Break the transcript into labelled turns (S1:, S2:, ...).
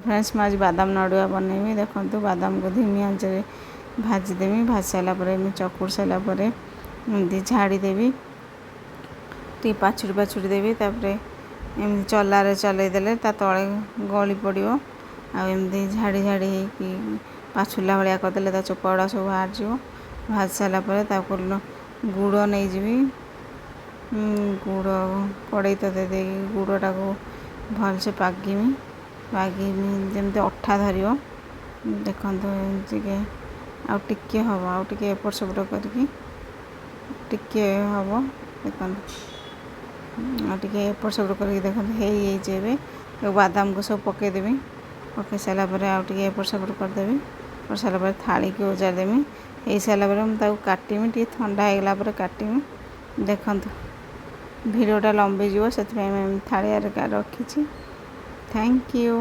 S1: Friends, ମୁଁ ଆଜି ବାଦାମ ନଡ଼ୁଆ ବନେଇବି। ଦେଖନ୍ତୁ, ବାଦାମକୁ ଧିମି ଆଞ୍ଚରେ ଭାଜିଦେବି। ଭାଜି ସାରିଲା ପରେ ଏମିତି ଚକୁଡ଼ି ସାରିଲା ପରେ ଏମିତି ଝାଡ଼ି ଦେବି, ଟିକେ ପାଛୁଡ଼ି ପାଛୁଡ଼ି ଦେବି। ତାପରେ ଏମିତି ଚଲାରେ ଚଲେଇ ଦେଲେ ତା ତଳେ ଗଳି ପଡ଼ିବ। ଆଉ ଏମିତି ଝାଡ଼ି ଝାଡ଼ି ହେଇକି ପାଛୁଡ଼ିଲା ଭଳିଆ କରିଦେଲେ ତା ଚୋପା ଗୁଡ଼ା ସବୁ ବାହାରିଯିବ। ଭାଜି ସାରିଲା ପରେ ତାକୁ ଗୁଡ଼ ନେଇଯିବି। ଗୁଡ଼ କଡ଼େଇ ତ ଦେଇକି ଗୁଡ଼ଟାକୁ ଭଲସେ ପାଗିମି ପାଗିମି, ଯେମିତି ଅଠା ଧରିବ। ଦେଖନ୍ତୁ, ଟିକେ ଆଉ ଟିକେ ହେବ, ଆଉ ଟିକେ ଏପଟ ସେପଟ କରିକି ଟିକେ ହେବ। ଦେଖନ୍ତୁ, ଆଉ ଟିକେ ଏପଟ ସେପଟ କରିକି ଦେଖନ୍ତୁ, ହେଇଯାଇଛି। ଏବେ ତାକୁ ବାଦାମକୁ ସବୁ ପକାଇଦେବି। ପକାଇ ସାରିଲା ପରେ ଆଉ ଟିକେ ଏପଟ ସେପଟ କରିଦେବି। କରିସାରିଲା ପରେ ଥାଳିକି ଓଜାରି ଦେମି। ହେଇସାରିଲା ପରେ ମୁଁ ତାକୁ କାଟିମି। ଟିକେ ଥଣ୍ଡା ହେଇଗଲା ପରେ କାଟିମି। ଦେଖନ୍ତୁ, ଭିଡ଼ିଓଟା ଲମ୍ବିଯିବ, ସେଥିପାଇଁ ମୁଁ ଥାଳିଆରେ ରଖିଛି। Thank you.